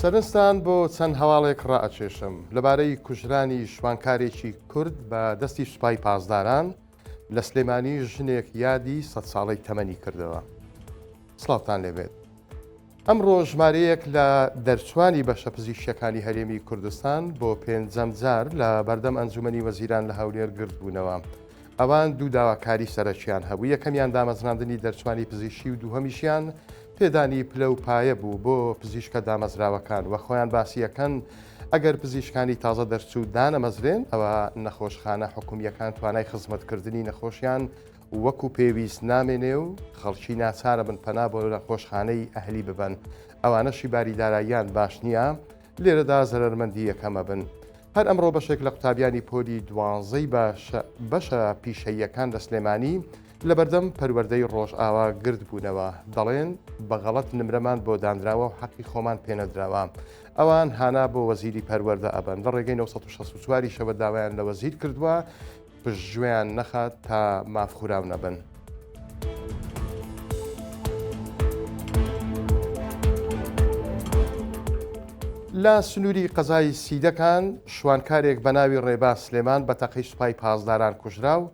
سەرنجتان بۆ چەند هەواڵێک ڕائەکێشم لەبارەی کوژرانی شوانکارێکی کورد بە دەستی سوپای پاسداران لە سلێمانی ژنێک یادی سەد ساڵەی تەمەنی کردەوە. سڵاوتان لێبێت. ئەمڕۆ ژمارەیەک لە دەرچوانی بەشە پزیشکیەکانی هەرێمی کوردستان بۆ پێنجەم جار لە بەردەم ئەنجومەنی وەزیران لە هەولێر گردبوونەوە. ئەوان دوو داواکاری سەرەکیان هەبوو، یەکەمیان دامەزراندنی دەرچوانی پزیشکی و دووهەمیشیان پێدانی پلە و پایە بوو بۆ پزیشکە دامەزراوەکان و خۆیان باسی ئەکەن ئەگەر پزیشکانی تازە دەرچوو دانەمەزرێن ئەوا نەخۆشخانە حکومییەکان توانای خزمەتکردنی نەخۆشیان وەکو پێویست نامێنێ و خەڵکی ناچارەبن پەنا بۆ نەخۆشخانەی ئەهلی ببەن، ئەوانەشی باری داراییان باش نییە لێرەدا زەرەرمەندی یەکەم ئەبن. هەر ئەمڕۆ بەشێک لە قوتابیانی پۆلی دوانزەی بەشە پیشەییەکان لە سلێمانی لەبەردەم پەروەردەی ڕۆژئاوا گردبوونەوە، دەڵێن بە غەڵەت نمرەمان بۆ دانراوە و حەقی خۆمان پێنەدراوە. ئەوان هانا بۆ وەزیری پەروەردە ئەبەن، لە ڕێگەی 964 یشەوە داوایان لە وەزیر کردووە پشتگوێیان نەخات تا مافخوراو نەبن. لە سنووری قەزای سیدەکان شوانکارێک بە ناوی ڕێباز سلێمان بە تەقەی سوپای پاسداران کوژرا و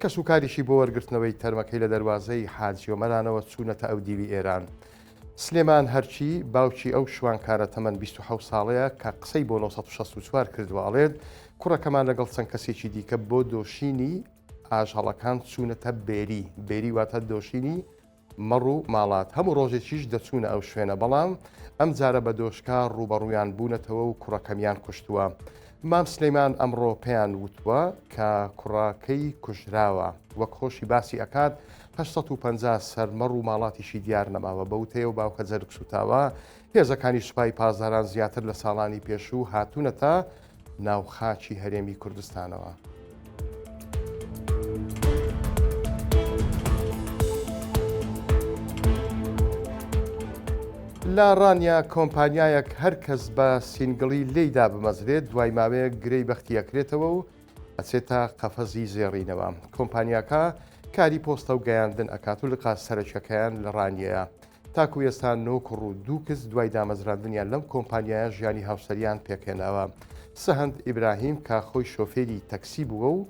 کەسوکاریشی بۆ وەرگرتنەوەی تەرمەکەی لە دەروازەی حاجیۆمەرانەوە چوونەتە ئەو دیوی ئێران. سلێمان هەرچی، باوکی ئەو شوانکارە تەمەن 27 ساڵەیە کە قسەی بۆ 964 کردووە ئەڵێت، کوڕەکەمان لەگەڵ چەند کەسێکی دیکە بۆ دۆشینی ئاژەڵەکان چوونەتە بێری، بێری واتە دۆشینی مەڕ و ماڵات، هەموو ڕۆژێکیش دەچوونە ئەو شوێنە، بەڵام ئەمجارە بە دۆشکا ڕووبەڕوویان بوونەتەوە و کوڕەکەمیان کوشتووە. مام سلەیمان ئەمڕۆ پێیان وتووە کە کوڕەکەی کوژراوە، وەک خۆشی باسی ئەکات 850 سەر مەڕ و ماڵاتیشی دیار نەماوە، بە وتەی ئەو باوکە جەرگ سووتاوە، هێزەکانی سوپای پاسداران زیاتر لە ساڵانی پێشوو هاتوونەتە ناو خاکی هەرێمی کوردستانەوە. لە ڕانیە کۆمپانیایەک هەر کەس بە سینگڵی لێی دابمەزرێت دوای ماوەیەک گرێی بەختی ئەکرێتەوە و ئەچێتە قەفەزی زێڕینەوە. کۆمپانیاکە کاری پۆستە و گەیاندن ئەکات و لقە سەرەکیەکەیان لە ڕانیەیە. تاکو ئێستا نۆ کوڕ و دوو کچ دوای دامەزراندنیان لەم کۆمپانیایە ژیانی هاوسەریان پێکهێناوە. سەهەند ئیبراهیم کە خۆی شۆفێری تەکسی بووە و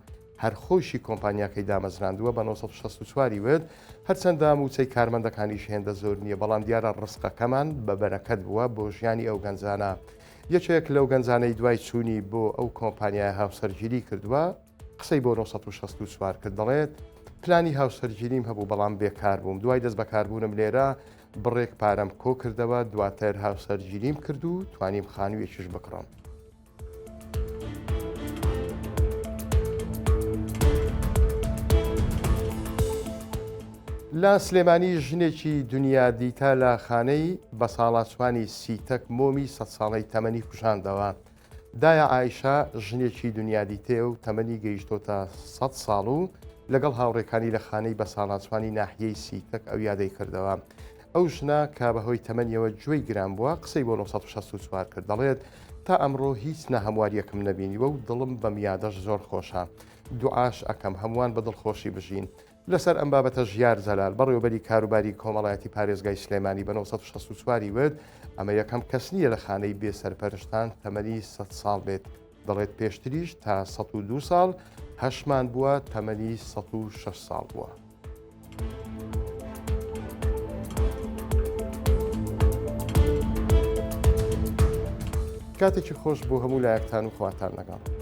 هەر خۆیشی کۆمپانیاکەی دامەزراندووە بە 964 ی وت، هەرچەندە مووچەی کارمەندەکانیش هێندە زۆر نییە، بەڵام دیارە ڕزقەکەمان بە بەرەکەت بووە بۆ ژیانی ئەو گەنجانە. یەکێک لەو گەنجانەی دوای چوونی بۆ ئەو کۆمپانیایە هاوسەرگیری کردووە، قسەی بۆ 964 کرد دەڵێت، پلانی هاوسەرگیریم هەبوو بەڵام بێکار بووم، دوای دەستبەکاربوونم لێرە بڕێک پارەم کۆکردەوە، دواتر هاوسەرگیریم کرد و توانیم خانوویەکیش بکڕم. لە سلێمانی ژنێکی دنیا دیتە لە خانەی بەساڵاچوانی سیتەک مۆمی سەد ساڵەی تەمەنی کوژاندەوە. دایە عایشە ژنێکی دنیادیتەیە و تەمەنی گەیشتۆتە سەد ساڵ و لەگەڵ هاوڕێکانی لە خانەی بەساڵاچوانی ناحیەی سیتەک ئەو یادەی کردەوە. ئەو ژنە کە بەهۆی تەمەنیەوە گوێی گران بووە قسەی بۆ 964 کرد دەڵێت تا ئەمڕۆ هیچ ناهەمواریەکم نەبینیوە و دڵم بەم یادەش زۆر خۆشە دوعاش ئەکەم هەمووان بە دڵخۆشی بژین. لەسەر ئەم بابەتە ژیار جەلال، بەڕێوەبەری کاروباری کۆمەڵایەتی پارێزگای سلێمانی بە 964 ی وت، ئەمە یەکەم کەس نییە لە خانەی بێ سەرپەرشتان تەمەنی 100 ساڵ بێت، دەڵێت پێشتریش تا 102 ساڵ هەشمان بووە تەمەنی 106 ساڵ بووە. کاتێکی خۆش بۆ هەموو لایەکتان و خواتان لەگەڵ.